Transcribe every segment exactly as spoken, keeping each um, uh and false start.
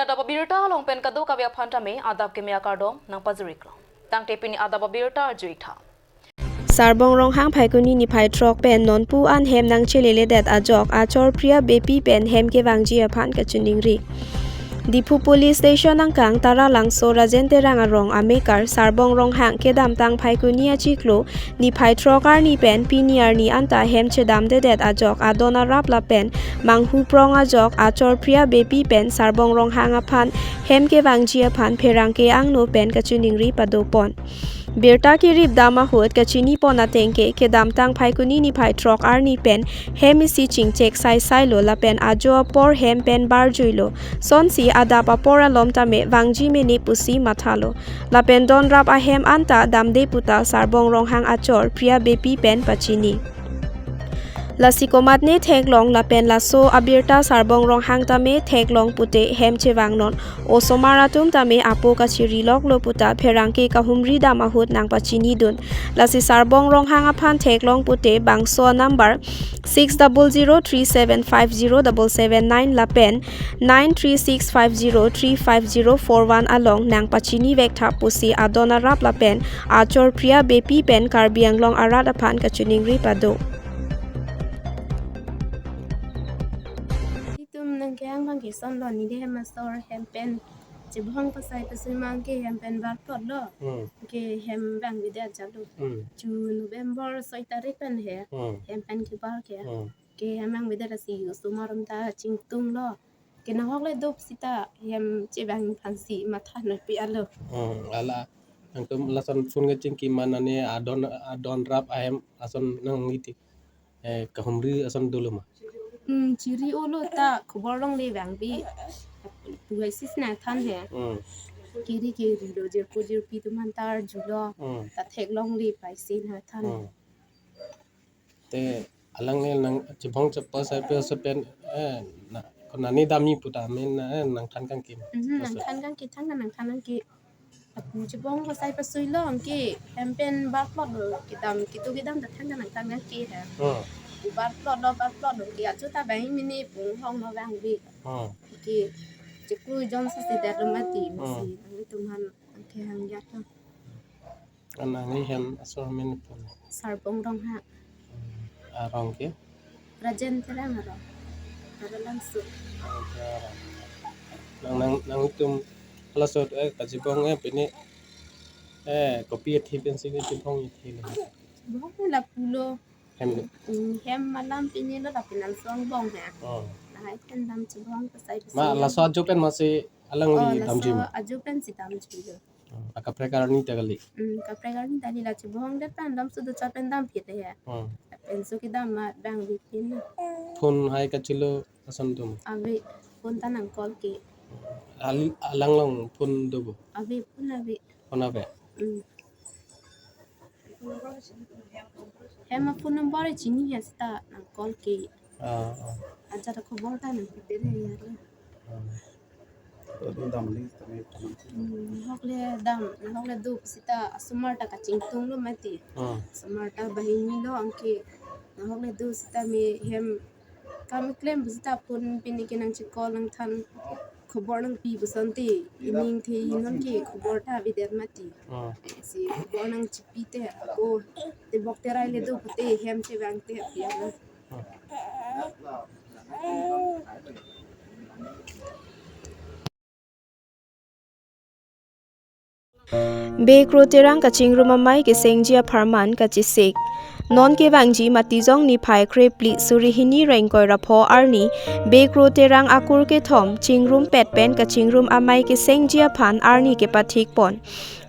Adap abirta along pen kadokave aphan tame adap keme akardom nangpajir-iklo. Tangte pini adap abirta arju-ik tha. Sarbong Ronghang Phaikuni niphai throk pen nonpu an hem nangcheleledet ajok achor Priya Beypi pen hem kevangji aphan kachiningri. Diphu Police Station angkang Taralangso Rajen Terang arong amekar Sarbong Ronghang kedamtang Phaikuni achiklo niphai throk arni pen pini arni anta hem chedamdedet ajok adon arap lapen manghu prong ajok achor Priya Beypi pen Sarbong Ronghang aphan hem kevangji aphan pherangke angno pen kachiningri padopon. Birta keripdam ahut kachinipon ateng ke kedamtang Phaikuni niphai throk arni pen hem isi chingchek saisailo lapen ajo apor hem pen barjuilo. Sonsi adap apor alom tame vangji mene pusi mathalo. Lapen donrap ahem anta damde puta Sarbong Ronghang achor Priya Beypi pen pachini. Lasi komatne theklong lapen laso abirta Sarbong Ronghang tame theklong pute hem chevangnon. Osomar atum tame apo kachiriloklo puta pherangke kahumridam ahut nangpachinidun. Lasi Sarbong Ronghang aphan theklong pute bangso number six double zero three seven five zero double seven nine lapen nine three six five zero three five zero four one along nangpachinivek tha pusi adon arap lapen achor Priya Beypi pen Karbi Anglong arat aphan kachiningri pado. Itum nangkehang bang kesonlo, neli hem asor hem pen chibong pasai pasui mang ke hem pen barplotlo. Hmm. Ke hem vangvedet ajatlo. Hmm. Chu November soi tarik pen he. Hmm. Hem pen kebar ke. Hmm. Ke hem vangvedet asi osomar atum ta chingtunglo. Ke nanghokle do pusita hem chevang aphansi matha nangpi-iklo. Hmm. Hala nangtum lason phone kachingki man ane adon adon rap ahem lason nangiti. Eh, kahumri ason dolo ma? Hmm, chiri-olo ta khobor longle vangve. Puhai sis nangthan he. Hmm. Kiri kiri lo jirpo jirpi atum aphan ta arjulo. Hmm. Ta theklongle paise nangthan. Hmm. Te alangle nang chibong chepasai pe aso pen, eh, na, konane damji puta amen na, eh, nangthan kangkim. Mhm, aso. Nangthan kangki thang nangthan kangki. Lapu chibong pasai pasuilo anke hem pen barplotlo kedam kitu kedam ta thang nangthan kangki he. Hmm. Barplotlo barplotlo ke achu ta bang mini pung hong no vangve. Hmm. Ke chikru jon sa si det lo mati. Hmm. Masi nangtum aphan anke hang jat lo. Nangli hem asor amen pun? Sarbong Ronghang. Hmm. Arong ke? Rajen Terang arong. Taralangso. Nang, nang, nangtum halaso, eh, kachibong, eh, pini, eh, kopi athi pensi kachibong athi le? Chibong ke lapulo. Hem. Hmm, hem malam pinilo lapen langsong bong he. Oh. Lahai pen dam chibong pasai. Ma, pasai. Laso ajo pen masi alangli damji ma? Oh, laso ajo pensi damjilo. Hmm, akaprek arni ta kali. Hmm, kaprek arni ta kali, la chibong det pen dam sudu chot pen dam phit he. Hmm. Penso kedam ma vangve pin. Phone hai kachilo ason atum? Ave, phone ta nang call ke. Ali, alanglong phone do bo? Ave, phone ave. Phone ave? Hmm. Hem a phone number chini he seta nang call ke. Ah, ah. Ajat khobor ta nangpi pere ya. Ah. Hmm, nanghokle dam, nanghokle do seta asomar ta kachingtunglo mati. Ah. Asomar ta banghini lo anke nanghokle do seta me hem kam klem seta phone pini ke nangchi call nangthan khobor nangpi puson te ining the inon ke khobor ta avedet mati. Ah. Si khobor nangchipi te ko te bok te rai le do pute hem chevang te apian. Bey Kro Terang kachingrum amei kesengji apharman kachesik. Non kevangji Matijong niphai krephli suri hini ra ingkoi ra pho arni Bey Kro Terang akur kethom chingrumpet pen kachingrum amei kesengji aphan arni kepathikpon.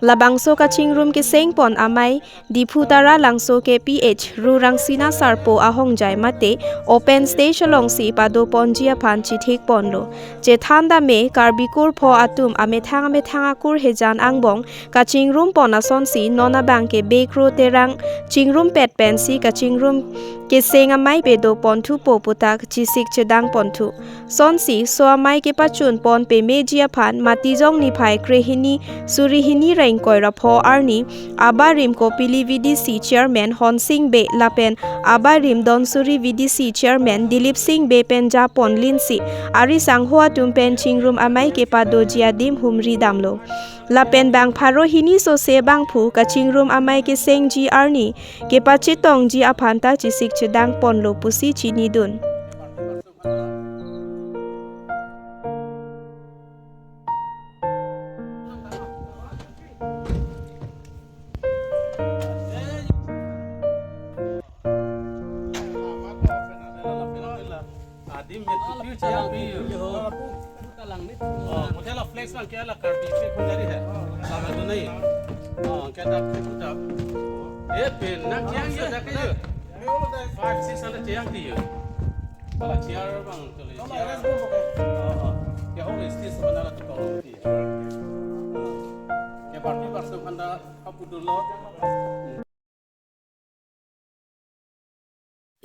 Labangso kachingrum kesengpon amei Diphu Taralangso K P H Ru Rangsina Sarpo ahongjai mate open stage alongsi padoponji aphan chithikponlo. Chethan dam me Karbi kurpho atum amethang amethang akur hejan angbong kachingrumpon asonsi non abang ke Bey Kro Terang chingrumpet pensi kachingrum keseng amei pedo ponthupo puta chisik chedang ponthu. Sonsi so amei kepachun pon pemeji aphan Matijong niphai krehini suri hini ra ingkoi ra pho arni abarim Kopili V D C chairman Honsing Bey lapen abarim Donsuri V D C chairman Dilip Sing Bey pen japon linsi arisangho atum pen chingrum amei kepadoji adim humri damlo. Lapen bang pharo hini sose bangphu kachingrum amei kesengji arni kepachetongji aphan ta chisik chedang ponlo pusi chinidun. Adim met tu piu cheyang piu. Oh, mujhe la flex bang kya la Karbi pe khun dari hai. Sama tu nahi. Oh, kya dak pe kuta. Eh, pen nang cheyang yo dak yo. Five, six hundred cheyang piu. Kala chair bang tu le chair. Oh, oh. Kya ho le stage bana la tu kong piu. Kya party person khanda apu dolo.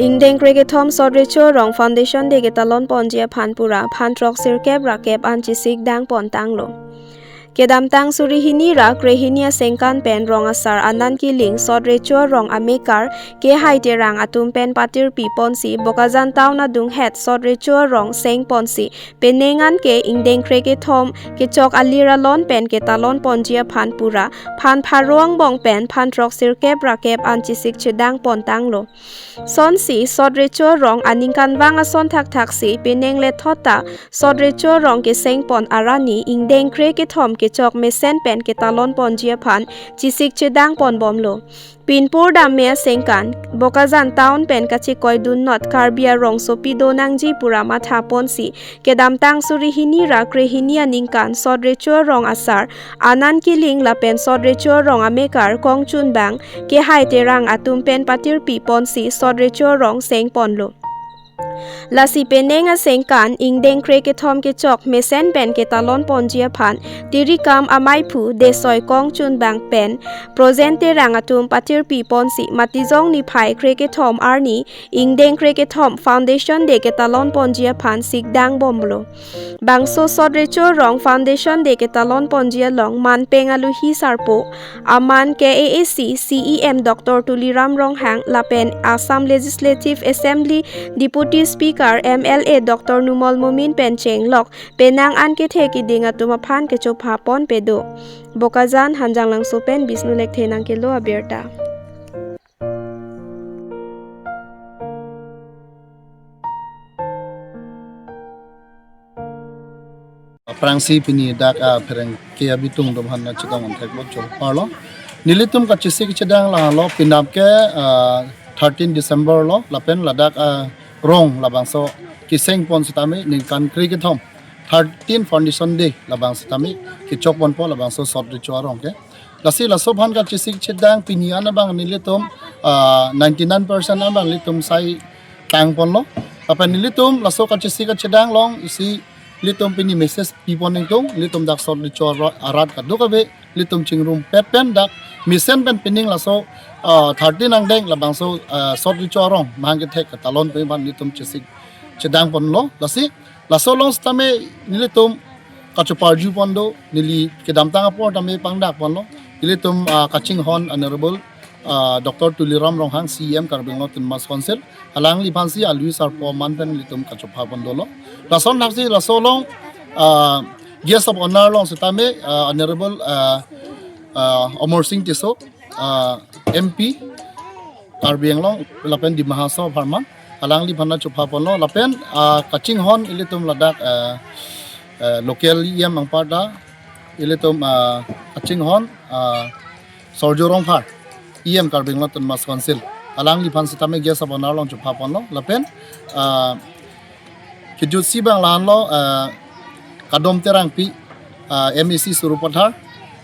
Ingdeng krekethom Sot Recho Rong Foundation Day ketalon ponji aphan pura phan throk sirkep ra kep an chisik dang pon tanglo. Kedamtang suri hini ra krehini asengkan pen rong asar Anand Killing, Sot Recho Rong amekar, Kehai Terang atum pen patirpi ponsi Bokajan town adung het Sot Recho Rong seng ponsi penang an ke ingdeng krekethom kechok alir alon pen ketalon ponji aphan pura phan pharo angbong pen phan throk sirkep ra kep an chisik chedang pon tanglo. Sonsi Sot Recho Rong aningkanvang ason thakthak si penang lethot ta Sot Recho Rong keseng pon arani ingdeng krekethom kechok mesen pen ketalon ponji aphan chisik chedang pon bomlo. Pinpur damme asengkan, Bokajan town pen kachekoi dun not Karbi arongsopi do nangji pura matha ponsi, kedamtang suri hini ra krehini aningkan Sot Recho Rong asar Anand Killing lapen Sot Recho Rong amekar kongchunbang Kehai Terang atum pen patirpi ponsi Sot Recho Rong seng ponlo. Lasi penang asengkan ingdeng krekethom kechok mesen pen ketalon ponji aphan tirikam amaiphu desoi kongchunbang pen Projen Terang atum patirpi ponsi Matijong niphai krekethom arni ingdeng krekethom Foundation Day ketalon ponji aphan sikdang bomlo. Bangso Sot Recho Rong Foundation Day ketalon ponji along manpeng aluhi sarpo aman K A A C C E M Doctor Tuliram Ronghang lapen Assam Legislative Assembly Deputy Speaker M L A Doctor Numal Momin pen chenglok penang an kethe kiding atum aphan kechopha pon pedo. Bokajan Hanjanglangso pen Bishnu Lekthe nangkelo abirta. Aphrangsi pini dak, ah, pherangke abitung atum aphan nangchetong thek bot chol parlo. Nelitum kachesik chedang lahelo, penap ke, ah, thirteen December lo, lapen ladak, ah, rong labangso keseng pon sitame ningkan krekethom, thirteen Foundation Day labang sitame kechok ponpo labangso Sot Recho Rong ke. Lasi laso aphan kachesik chedang pini an abang nelitum, ah, ninety-nine percent abang nelitum sai tang ponlo. Lapen nelitum laso kachesik kachedang along isi nelitum pini message pi pon ningtung, nelitum dak Sot Recho Ro-, arat kadokave nelitum chingrum pet pen dak mesen pen pining laso, ah, thirteen angdeng labangso, ah, Sot Recho Rong mahang kethek ketalon pen nelitum chesik chedang ponlo. Lasi laso along sitame nelitum kachoparju pon do, neli kedamtang apor tame pangdak ponlo. Nelitum, ah, kachinghon Honorable, ah, Doctor Tuliram Ronghang C E M Karbi Anglong Autonomous Council, alangliphansi alui sarpo aman pen nelitum kachopha pon dolo. Lason thaksi laso along, ah, Guest of Honor along sitame, ah, Honorable, ah, ah, Amarsing Tisso, ah, M P, Karbi Anglong lapen Dima Hasao apharman, alangliphan nangchopha ponlo, lapen, ah, kachinghon ilitum ladak, ah, ah, local E M anparta, ilitum, ah, kachinghon, ah, Surjya Rongphar, E M Karbi Anglong Autonomous Council, alangliphan sitame Guest of Honor along chopha ponlo, lapen, ah, kejutsi abang lahenlo, ah, Kadom Terangpi, ah, M A C Sarupathar,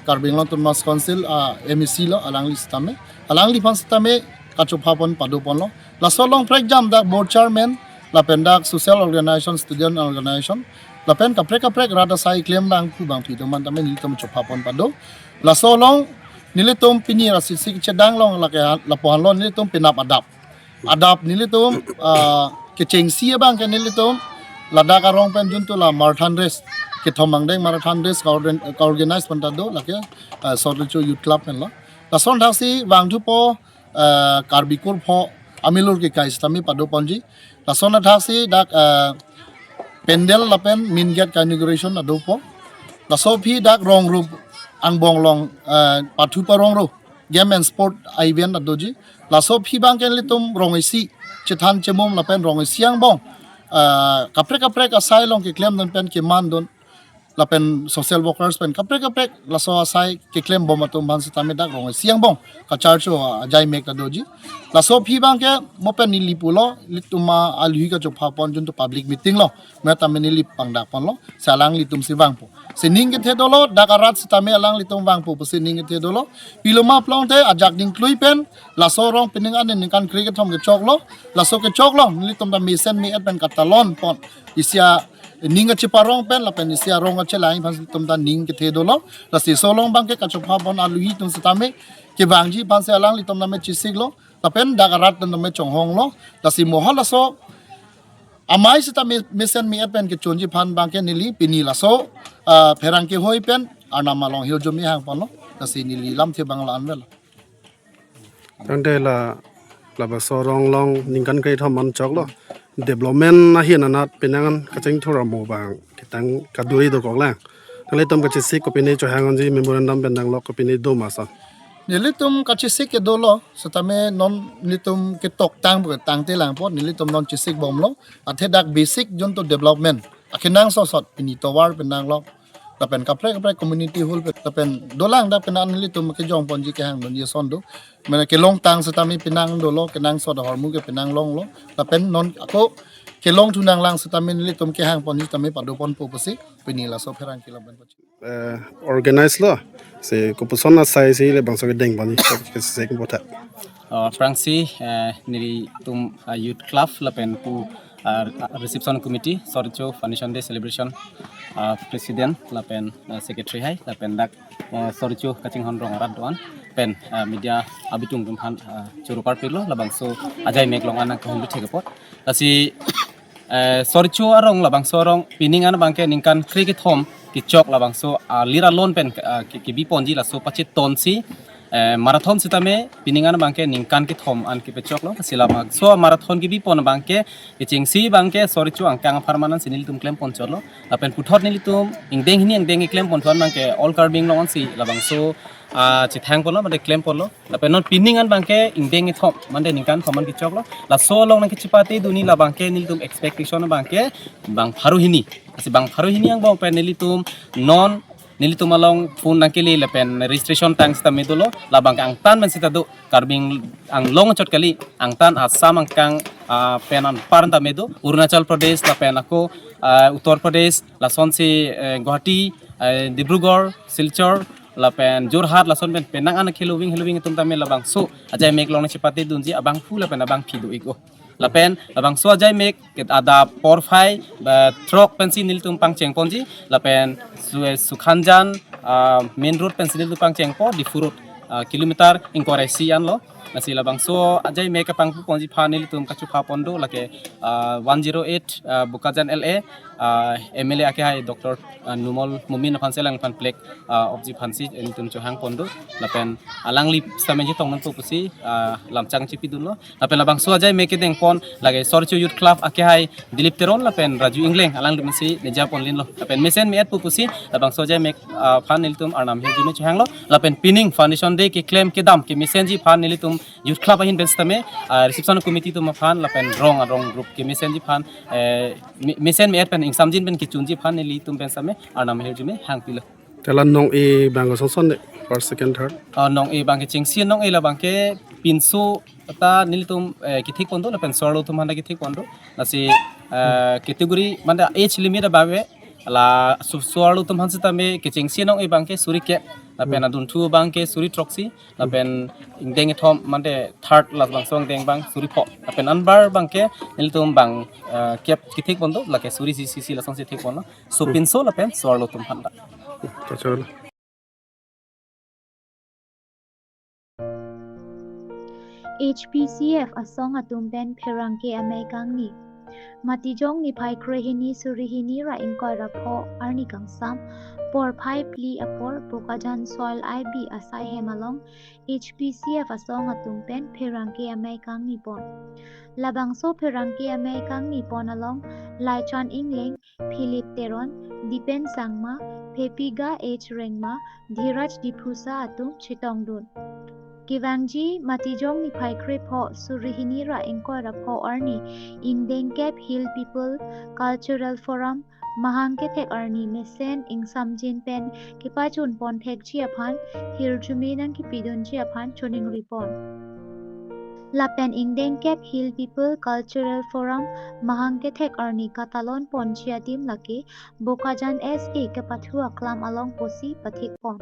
Karbi Anglong Autonomous Council, ah, M A C lo, alangli sitame, alangliphan sitame kachopha pon pado ponlo. Laso along prekjam dak board chairman, lapen dak social organization, student organization, lapen kaprek kaprek rat asai klem bangphu bangphi atum aphan tame nelitum chopha pon pado. Laso along nelitum pini ra chesik chedang along lake ha-, lapu-anlo nelitum penap adap. Adap nelitum, ah, kechengsi abang ke nelitum ladak arong pen juntu la marathon race, kethom angdeng marathon race ka-organ-, ka-organize pon ta do, lake, ah, Sor Recho Youth Club pen lo. Lason thaksi vangthupo, ah, Karbi Kurpho amilur kekai sitame pado ponji. Lason thaksi dak, ah, pandal lapen main gate ka inauguration adopo. Laso aphi dak rong ro angbong along, ah, pathu parong ro game and sport event adoji. Laso aphi abang ke nelitum rong isi chethan chemum lapen rong isi angbong, ah, kaprek kaprek asai along keklemdun pen kemandun lapen social workers pen kaprek kaprek laso asai keklembom atum aphan sitame dak rong isi angbong kacharcho ajai mek adoji. Laso aphi abang ke mo pen neli pulo, nelitum aluhi kachopha pon juntu public meeting lo. Mo tame neli pangdak ponlo, si alanglitum si vangpo. Si ning kethe dolo, dak arat sitame alanglitum vangpo pusi ning kethe dolo. Pilo ma pulote ajak dingklui pen laso arong pining an ningkan kre kethom kechoklo. Laso kechoklo, nelitum ta mesen me-et pen katalon pon. Isi aning kacheparong pen lapen isi arong kachelang aphan nelitum ta ning kethe dolo. Lasi laso along abang ke kachopha pon aluhi atum sitame kevangji aphan si alanglitum tame chesiklo. Lapen dak arat atum tame chonghonglo. Lasi mo ha laso amei sitame mesen me-et pen kechunji aphan abang ke neli pini laso, ah, pherangke hoi pen Arnam along hirjume hang ponlo. Lasi neli lamthe abang la-an avelo. Tangte la, labangso arong along ningkan kre kethom an choklo. Development ahin anat penang an kachingthur amo abang ketang kaduri dokoklang. Nanglitum kachesik kopine chohang unji, memorandum pen nanglok kopine do ma ason? Nelitum kachesik ke dolo, sitame non nelitum ketoktang pu tangte langpo, nelitum non chesikbomlo. Athe dak basic juntu development akenangsot sot pini tovar pen nanglok, lapen kaprek kaprek community hall pen, lapen dolang dak pen an nelitum kejong ponji kehangdunji ason do. Mane kelongtang sitame penang dolo, kenangsot ahormu ke penang longlo. Lapen non ako kelongthu nanglang sitame nelitum kehang ponji tame pado ponpo pusi pini laso pherangke lapen ponji. Eh, organize lo. Si kopuson asai si labangso kedeng ponji kachesik botha. Oh, aphrangsi, eh, nelitum, ah, Youth Club lapen pu, ah, Reception Committee, Sor Recho Foundation Day Celebration, ah, President lapen, ah, Secretary hai, lapen dak, eh, Sor Recho kachinghon rong arat do-an pen, ah, media abitung atum aphan, ah, choro parpiklo, labangso ajai mek along an nangkehumri thek apot. Lasi, eh, Sor Recho arong, labangso arong pining an abang ke ningkan kre kethom kechok, labangso, ah, lir alon pen, ah, ke, kebi ponji laso pachetonsi, eh, marathon sitame pining an abang ke ningkan kethom an kepechoklo. Si labangso marathon kebi pon abang ke kechengsi abang ke Sor Recho angkang apharman an si nelitum klem pon chotlo. Lapen puthot nelitum ingdeng hini angdeng keklem pon thon abang ke All Karbi Anglong an si labangso, ah, chethang ponlo, mate klem ponlo. Lapen non pining an abang ke ingdeng kethom, mate ningkan kethom an kechoklo. Laso along nangkachepate dunji labang ke nelitum expectation abang ke bang pharo hini. Lasi bang pharo hini angbong pen nelitum non nelitum along phone nangkele lapen registration tang sitame dolo, labang ke angtan pen sita do, Karbi Anglong chot kali, angtan Assam angkang, ah, pen anpar tame do, Arunachal Pradesh lapen ako, ah, Uttar Pradesh, lasonsi, eh, Guwahati, eh, Dibrugarh, Silchar, lapen Jorhat, lason pen penang an heloving heloving atum tame labangso ajai mek along nangchepate dunji abangphu lapen abangphi do-ik o. Lapen labangso ajai mek ke adap porphai ba throk pensi nelitum pangcheng ponji, lapen Su-, Sukhanjan, ah, main road pensi nelitum pangchengpo, Diphu road, ah, kilometer ingkoi ra isi anlo. Lasi labangso ajai mek kepangpu ponji aphan nelitum kachopha pon do, lake, ah, one zero eight, ah, Bokajan L A, ah, M L A akehai Doctor, ah, Numal Momin aphan si alangphan flag, ah, opji aphansi nelitum chohang pon do. Lapen alangli sitame chetong nangpo pusi, ah, lamchang chepidunlo. Lapen labangso ajai mek kedeng pon lake Sor Recho Youth Club akehai Dilip Teron lapen Raju Engleng, alangli masi neja pon linlo. Lapen mesen me-et pu pusi labangso ajai mek, ah, aphan nelitum Arnam hirjume chohanglo. Lapen pining Foundation Day keklem kedam kemesenji aphan nelitum Youth Club ahin pen sitame, ah, Reception Committee atum aphan lapen rong arong group kemesenji aphan, eh, me-, mesen me-et pen ingsamjin pen kechunji aphan nelitum pen sitame Arnam hirjume hangpilo. Te la nong-e abang kosonson de, first, second, third? Ah, nong-e abang kechengsi nong-e labang ke pinso ta nelitum, eh, kethik pon do, lapen so-arlo atum aphan ta kethik pon do. Lasi, eh, category mate age limit abang ave, la so-, so-arlo atum aphan sitame kechengsi nong-e abang ke suri kep, lapen adunthu abang ke suri throksi, lapen ingdeng kethom mate third labangso angdeng abang suri pho. Lapen anpar abang ke nelitum abang, eh, kep kethik pon do, lake suri isi isi lasonsi thik ponlo. So pinso lapen so-arlo atum aphan ta. Kachol. H P C F asong atum pen pherangke amei kangni. Matijong niphai krehini surihini ra ingkoi ra pho arni kangsam porphai phli apor Bokajan Soil I B asai hem along H P C F asong atum pen pherangke amei kangni pon. Labangso pherangke amei kangni pon along Laichan Engleng, Philip Teron, Dipen Sangma, Phepiga H Rengma, Dhiraj Diphusa atum chetongdun. Kevangji Matijong niphai krepho surihini ra ingkoi ra pho arni ingdengkep Hill People Cultural Forum mahang kethek arni mesen ingsamjin pen kepachun pon thekji aphan hirjume nangkepidunji aphan choningri pon. Lapen ingdengkep Hill People Cultural Forum mahang kethek arni katalon ponji adim lake Bokajan S A kepathu aklam along pusi pathik pon.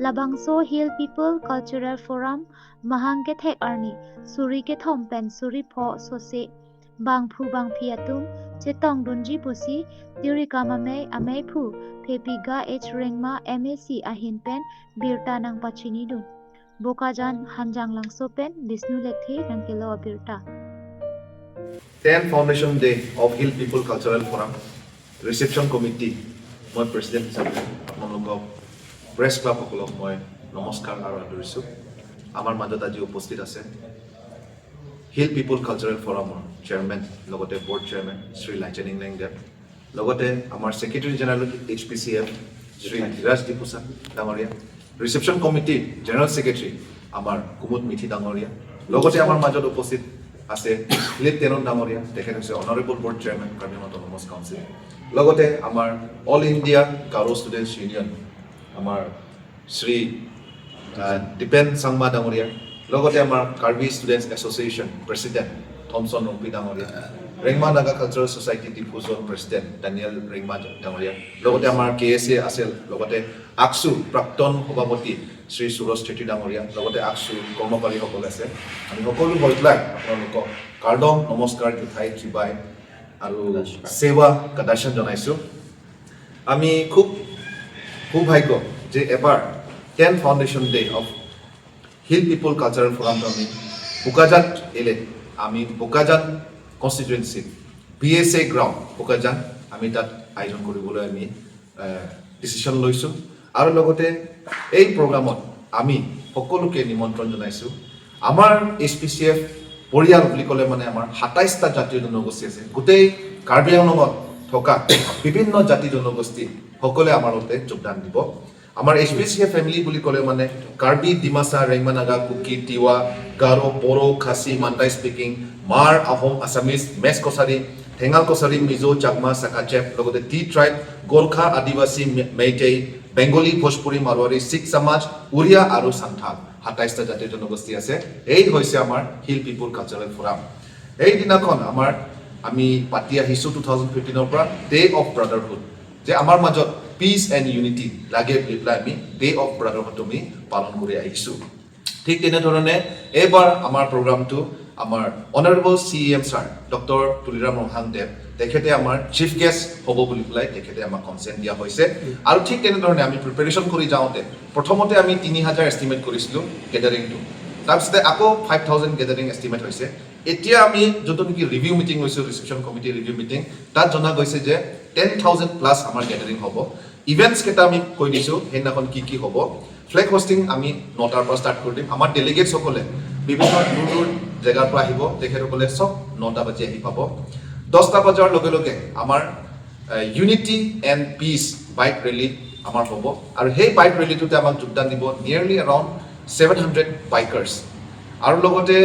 Labangso Hill People Cultural Forum mahang kethek arni suri kethom pen suri pho sose bangphu bangphi atum chetongdunji pusi Tirikam amei ameiphu Phepiga H Rengma M A C ahin pen birta nangpachinidun. Bokajan Hanjanglangso pen Bishnu Lekthe nangkelo abirta. Ten Foundation Day of Hill People Cultural Forum Reception Committee, মই প্ৰেচিডেণ্ট হিচাপে আপোনালোকক press club সকলক মই নমস্কাৰ আৰু আদৰিছোঁ। আমাৰ মাজত আজি উপস্থিত আছে হিল পিপল কালচাৰেল ফৰামৰ চেয়াৰমেন, লগতে বৰ্ড চেয়াৰমেন শ্ৰী লাইচেন ইংলেংদেৱ, লগতে আমাৰ secretary general H P C F Shri Dhiraj Diphusa ডাঙৰীয়া, ৰিচেপশ্যন কমিটিৰ জেনেৰেল ছেক্ৰেটাৰী আমাৰ কুমুদ মিথি ডাঙৰীয়া, লগতে আমাৰ মাজত উপস্থিত আছে ফিলিপ টেনন ডাঙৰীয়া, তেখেত হৈছে honourable board chairman Karbi Anglong autonomous council, লগতে আমাৰ all India Garo students union আমাৰ শ্ৰী আহ, দীপেন চাংমা ডাঙৰীয়া, লগতে আমাৰ Karbi students association president Thomson Rongpi ডাঙৰীয়া, Rengma Naga cultural society Diphu zone president Daniel Rengma ডাঙৰীয়া, লগতে আমাৰ কে এছ এ আছে, লগতে আকচু প্ৰাক্তন সভাপতি শ্ৰী সুৰজ চেত্ৰী ডাঙৰীয়া, লগতে আকচু কৰ্মকাৰীসকল আছে। আমি সকলো হৈ পেলাই আপোনালোকক কাৰ্ডম, নমস্কাৰ, জুঠাই, চিবাই আৰু সেৱা কাদাৰ্চন জনাইছোঁ। আমি খুব সৌভাগ্য যে এবাৰ ten foundation day of hill people cultural ফৰামটো আমি বোকাজান এলে আমি বোকাজান কনষ্টিটুৱেঞ্চিত B S A ground Bokajan আমি তাত আয়োজন কৰিবলৈ আমি ডিচিশ্যন লৈছোঁ। আৰু লগতে এই প্ৰগ্ৰামত আমি সকলোকে নিমন্ত্ৰণ জনাইছোঁ। আমাৰ এইচ পি চি এফ পৰিয়াল বুলি ক'লে মানে আমাৰ সাতাইছটা জাতীয় জনগোষ্ঠী আছে। গোটেই কাৰ্বি আংলঙত থকা বিভিন্ন জাতি জনগোষ্ঠী সকলে আমাৰ লগতে যোগদান দিব। আমাৰ H P C F family বুলি ক'লে মানে কাৰ্বি, ডিমাচা, ৰেংমা নাগা, কুকি, তিৱা, গাৰো, বড়ো, খাচী, মাণ্ডাই স্পিকিং, মাৰ, আহোম, আছামিজ, মেচ কছাৰী, ঠেঙাল কছাৰী, মিজো, চাকমা, চাকাচেপ, লগতে টি ট্ৰাইব, গোৰ্খা, আদিবাসী, মে- মেইটেই, বেংগলী, ভোজপুৰী, মাৰোৱাৰী, শিখ সমাজ, উৰিয়া আৰু চান্থাল। সাতাইছটা জাতীয় জনগোষ্ঠী আছে। এই হৈছে আমাৰ হিল পিপল কালচাৰেল ফৰাম। এই দিনাখন আমাৰ আমি পাতি আহিছোঁ টু থাউজেণ্ড ফিফটিনৰ পৰা ডে অফ ব্ৰাডাৰহুড, যে আমাৰ মাজত পিচ এণ্ড ইউনিটি লাগে বুলি পেলাই আমি ডে অফ ব্ৰাডাৰহুড আমি পালন কৰি আহিছোঁ। ঠিক তেনেধৰণে এইবাৰ আমাৰ প্ৰগ্ৰামটো আমাৰ honourable C E M sir doctor Tuliram Ronghang Dev তেখেতে আমাৰ চিফ গেষ্ট হ'ব বুলি পেলাই তেখেতে আমাক কনচেণ্ট দিয়া হৈছে। আৰু ঠিক তেনেধৰণে আমি প্ৰিপেৰেশ্যন কৰি যাওঁতে প্ৰথমতে আমি তিনি হাজাৰ এষ্টিমেট কৰিছিলোঁ গেডাৰিংটো, তাৰপিছতে আকৌ ফাইভ থাউজেণ্ড গেডাৰিং এষ্টিমেট হৈছে। এতিয়া আমি যোনটো নেকি ৰিভিউ মিটিং লৈছোঁ, ৰিচেপশ্যন কমিটি ৰিভিউ মিটিং, তাত জনা গৈছে যে টেন থাউজেণ্ড প্লাছ আমাৰ গেডাৰিং হ'ব। ইভেণ্টছ কেইটা আমি কৈ দিছোঁ, সেইদিনাখন কি কি হ'ব। ফ্লেগ হোষ্টিং আমি নটাৰ পৰা ষ্টাৰ্ট কৰি দিম। আমাৰ ডেলিগেটছসকলে বিভিন্ন দূৰ দূৰ জেগাৰ পৰা আহিব, তেখেতসকলে চব নটা বাজি আহি পাব। দহটা বজাৰ লগে লগে আমাৰ unity and pitch bike rally আমাৰ হ'ব। আৰু সেই বাইক ৰেলীটোতে আমাক যোগদান দিব nearly around seven hundred bikers. আৰু লগতে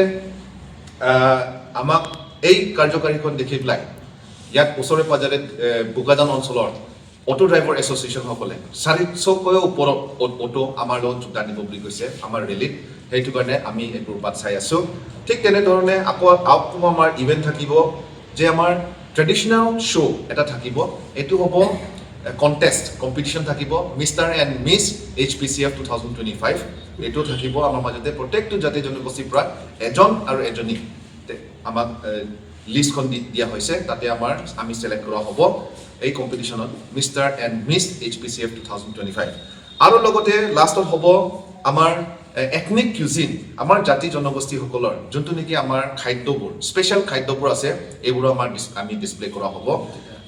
আহ, আমাক এই কাৰ্যকাৰীখন দেখি পেলাই ইয়াত ওচৰে পাজৰে এ, বোকাজান অঞ্চলৰ অটো ড্ৰাইভাৰ এছ'চিয়েশ্যনসকলে চাৰিশকৈ ওপৰত অ- অটো আমাৰ লগত যোগদান দিব বুলি কৈছে আমাৰ ৰেলীত। সেইটো কাৰণে আমি এইবোৰ বাট চাই আছোঁ। ঠিক তেনেধৰণে আকৌ আউটকাম আমাৰ ইভেণ্ট থাকিব যে আমাৰ ট্ৰেডিশ্যনেল শ্ব' এটা থাকিব। এইটো হ'ব কণ্টেষ্ট, কম্পিটিশ্যন থাকিব mister and miss H P C F two thousand twenty five. এইটো থাকিব আমাৰ মাজতে প্ৰত্যেকটো জাতি জনগোষ্ঠীৰ পৰা এজন আৰু এজনী তে- আমাক লিষ্টখন দি দিয়া হৈছে, তাতে আমাৰ আমি ছিলেক্ট কৰা হ'ব এই কম্পিটিশ্যনত mister and miss H P C F two thousand twenty five. আৰু লগতে লাষ্টত হ'ব আমাৰ এথনিক কিউজিন, আমাৰ জাতি জনগোষ্ঠীসকলৰ যোনটো নেকি আমাৰ খাদ্যবোৰ, স্পেচিয়েল খাদ্যবোৰ আছে, এইবোৰো আমাৰ ডিছ- আমি ডিছপ্লে কৰা হ'ব।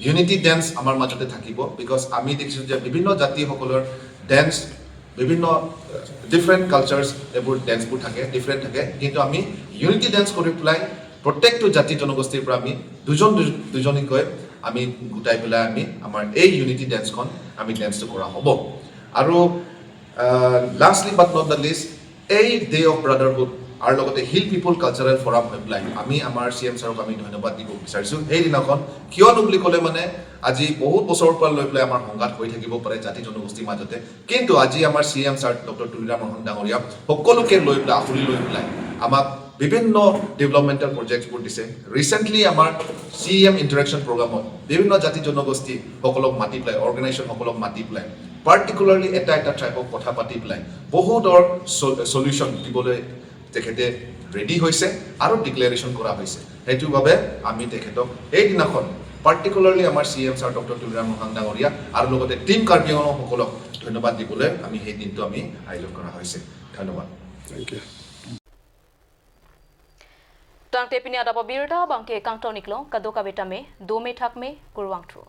ইউনিটি ডেন্স আমাৰ মাজতে থাকিব, বিকজ আমি দেখিছোঁ যে বিভিন্ন জাতিসকলৰ ডেন্স, বিভিন্ন ডিফাৰেণ্ট কালচাৰ্ছ, এইবোৰ ডেন্সবোৰ থাকে, ডিফাৰেণ্ট থাকে, কিন্তু আমি ইউনিটি ডেন্স কৰি পেলাই প্ৰত্যেকটো জাতি জনগোষ্ঠীৰ পৰা আমি দুজন দুজ- দুজনীকৈ আমি গোটাই পেলাই আমি আমাৰ এই ইউনিটি ডেন্সখন আমি ডেন্সটো কৰা হ'ব। আৰু lastly but not the least, এই ডে অফ ব্ৰাডাৰহুড আৰু লগতে হিল পিপল কালচাৰেল ফৰাম হৈ পেলাই আমি আমাৰ চি এম ছাৰক আমি ধন্যবাদ দিব বিচাৰিছোঁ। সেইদিনাখন কিয়নো বুলি ক'লে মানে আজি বহুত বছৰৰ পৰা লৈ পেলাই আমাৰ সংঘাত হৈ থাকিব পাৰে জাতি জনগোষ্ঠীৰ মাজতে, কিন্তু আজি আমাৰ C M sir doctor Tuliram Ronghang ডাঙৰীয়া সকলোকে লৈ পেলাই, আঁচনি লৈ পেলাই আমাক বিভিন্ন ডেভেলপমেণ্টেল প্ৰজেক্টছবোৰ দিছে। ৰিচেণ্টলি আমাৰ চি এম ইণ্টাৰেকশ্যন প্ৰগ্ৰামত বিভিন্ন জাতি জনগোষ্ঠীসকলক মাতি পেলাই, অৰ্গেনাইজেশ্যনসকলক মাতি পেলাই, পাৰ্টিকুলাৰলি এটা এটা ট্ৰাইবক কথা পাতি পেলাই বহুতৰ চ- চলিউশ্যন দিবলৈ তেখেতে ৰেডি হৈছে আৰু ডিক্লেৰেশ্যন কৰা হৈছে। সেইটো বাবে আমি তেখেতক সেইদিনাখন পাৰ্টিকুলাৰলি আমাৰ C M sir doctor Tuliram Ronghang ডাঙৰীয়া আৰু লগতে টিম কাৰ্বি আংলংসকলক ধন্যবাদ দিবলৈ আমি সেই দিনটো আমি আয়োজন কৰা হৈছে। ধন্যবাদ। Thank you. Tangte pini adap abirta abangke kangton iklo, kadokave tame dome thakme, kurvangthu.